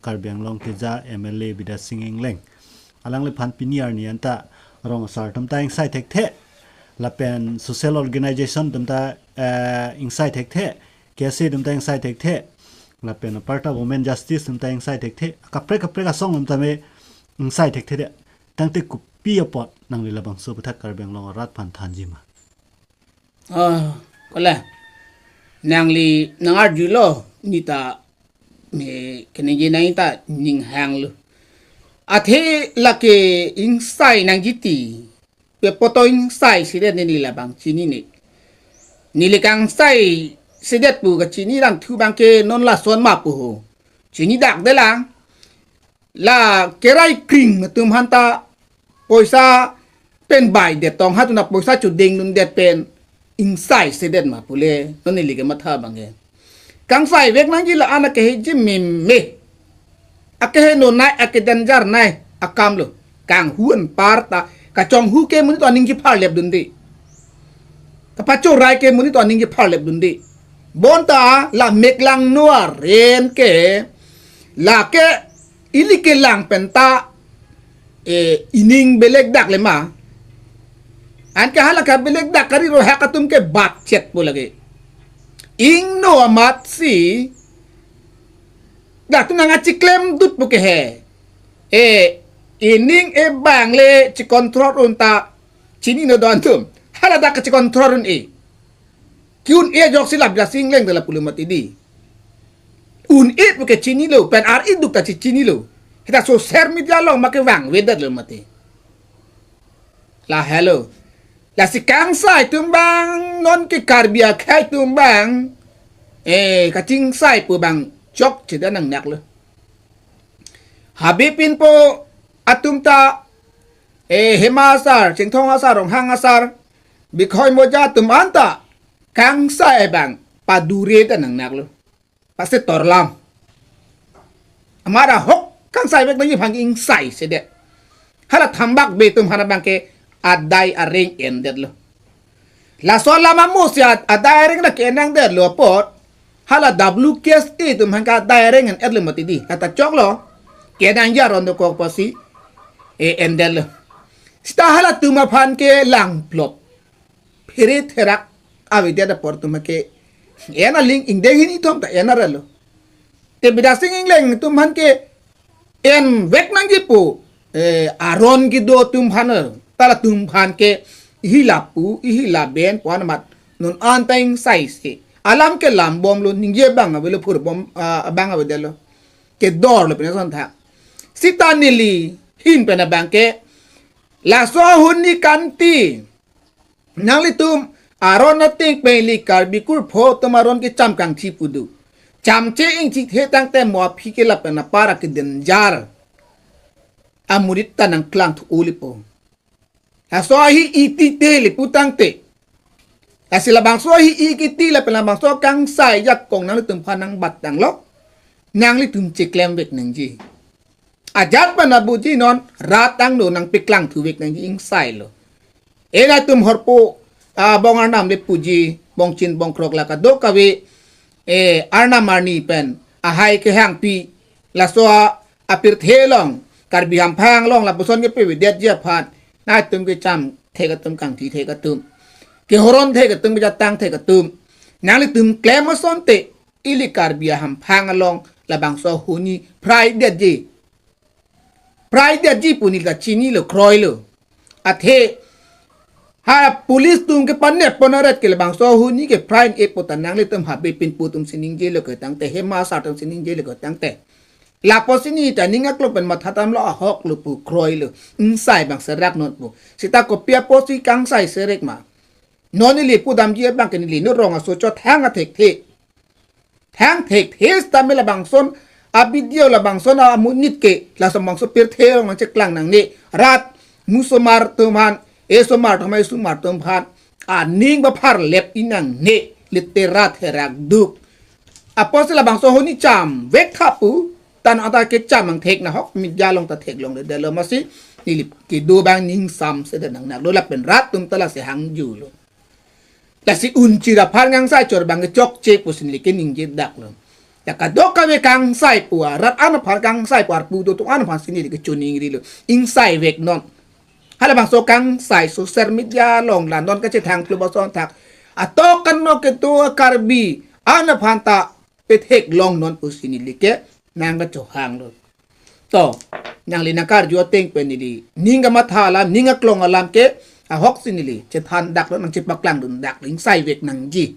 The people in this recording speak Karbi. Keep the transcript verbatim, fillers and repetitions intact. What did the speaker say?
Karbi Anglong keja M L A Bidya Sing Engleng. Alangliphan pini arni anta rong asar atum ta ingsai thekthe. Lapen social organization atum ta, eh, ingsai thekthe. K S A atum ta ingsai thekthe. Lapen aparta women justice atum ta ingsai thekthe. Kaprek kaprek asong atum ta me ingsai thekthe de. Tangte kopi apot nangli labangso aputhak Karbi Anglong arat aphan thanji ma? Ah, kole. Nangli nang-arjulo, neta me keningje nangta ninghanglo. Athe lake ingsai nangji ti, pe poto ingsai side neli labang chinine. Neli kangsai side pu kachini ranthu abangke non lason ma pu ho. Chini dak de lang. La kerai kring atum aphanta poisa pen bai det tong ha atum na poisa choding dundet pen ingsai sedet ma pule non neli kematha abangke. Kangsai vek nangji la-an akehiji meme. Akeheno nai, akedanjar nai akam lo. Kanghu anparta kachonghu ke monit aning kepharlep dunde. Kapachorai ke monit aning kepharlep dunde. Bonta la meklangno aren ke lake ili kelang penta, eh, ining belek dak le ma. Anke hala kabelek dak kari rohak atum ke bat chet pu lake. Ingno amatsi dak atum nang achiklem dut pu ke he. Eh, ining ebang le chikontrol un ta chinino don atum. Hala dak chikontrol un-e. Ki-un-e ajoksi la Bidya Sing Engleng de lapu lo mati di. Un-e pu ke chinilo, pen ar-i duk ta chi chinilo. Heta social media along ma kevang vedet lo mati. Lahelo. Lasi kangsai atum abang, non ke Karbi akhei atum abang, eh, kachingsai pu abang chokche da nangnak lo. Habe pinpo atum ta, eh, Hema asar, Chinthong asar, Ronghang asar, Bikhoi Moja atum anta kangsai abang padure ta nangnak lo. Pasti torlam. Amat ahok kangsai vek nangji aphan ke ingsai sedet. Hala Thambak Bey atum aphan abangke adai areng endet lo. Laso alam amusi ad-, adai areng na ke-en nangdet lo apot. Hala W K S A atum aphan ke adai areng en-et lo mati di. Kata choklo. Ke-en nangji aron dokok pusi, eh, endet lo. Seta halatum aphan ke langplop. Phere therak avedet apor atum ke en aling ingdeng hini thom ta en arlo. Te Bidya Sing Engleng atum aphan ke en vek nangji pu, eh, aron kedo atum aphan, ta latum aphan ke ihi lapu, ihi laben pu amat non anta ingsai se. Alam ke lambom lo, ningje abang avelo, phur bom, ah, abang avedet lo. Kedor lo pen ason tha. Seta neli hin pen abangke laso ahuni kanti. Nanglitum aron ateng pen ili Karbi kurpho atum aron kecham kangthi pu do. Chamche ingchithe tangte mo aphi ke lapen apar akedanjar amonit ta nangklangthu-o lipo. Laso ahi-i titi lipu tangte. Lasi labangso ahi-i kiti lapen labangso kangsai ajakong nanglitum aphan nangbat tanglo. Nanglitum chiklem vek nangji. Ajat pen abuji non rat angno nangpeklangthu vek nangji ingsai lo. Ena atum horpo, ah, bong arnam le puji, bongchin bongkrok la kadokave, eh, arnam arni pen ahai kehangpi, laso a-, apirthe along, Karbi Hamphang along lapuson kepavedetji aphan, nangtum kecham thek atum, kangthi thek atum, kehoron thek atum, kejatang thek atum, nanglitum klem asonte, ili Karbi Hamphang along labangso ahuni phraidetji. Phraidetji pu neli ta chinilo, kroilo. Athe ha police atum ke panep pon aret ke labangso ahuni ke phrai-e pu ta nanglitum habe pinpo atum si ningjelo ke tangte, Hema asar atum si ningjelo ke tangte. Lapusi neta ning aklong pen matha damlo, ahok lo pu kroilo. Ingsai abang serak non pu. Seta kopi apotsi kangsai serek ma? Non neli pudamji abangke neli non rong aso chot hang athekthe. Thang thekthe sitame labangson a-video labangson amonit ke lason bangso pirthe along nangcheklang nangne. Rat musomar atum aphan, esomar atum aphan, esomar atum aphan aning bapharlep-i nangne, lite rat herak duk. Apotsi labangso ahuni cham vek tha pu, tan ata kecham angthek nahok media along ta theklongledetlo masi, neli kedo abang ningsam sedet nangnaklo lapen rat atum ta lasi hangjulo. Lasi unchir aphan ngangsai chor abang kechokche pusi neli keningje daklo. Ya kadokave kangsai pu arat an aphan, kangsai pu arpu dotum an aphan si neli kechoningrilo. Ingsaivek non. Halabangso kangsai social media along la non kachethang klubasong thak. Atok kano kedo Karbi an aphan ta petheklong non pusi neli ke nangkachohanglo. To, nangli nangkarju ateng pen neli ning kamatha alam, ning aklong alam ke ahok si neli chethandaklo, nangchepaklangdundaklo, ingsaivek nangji.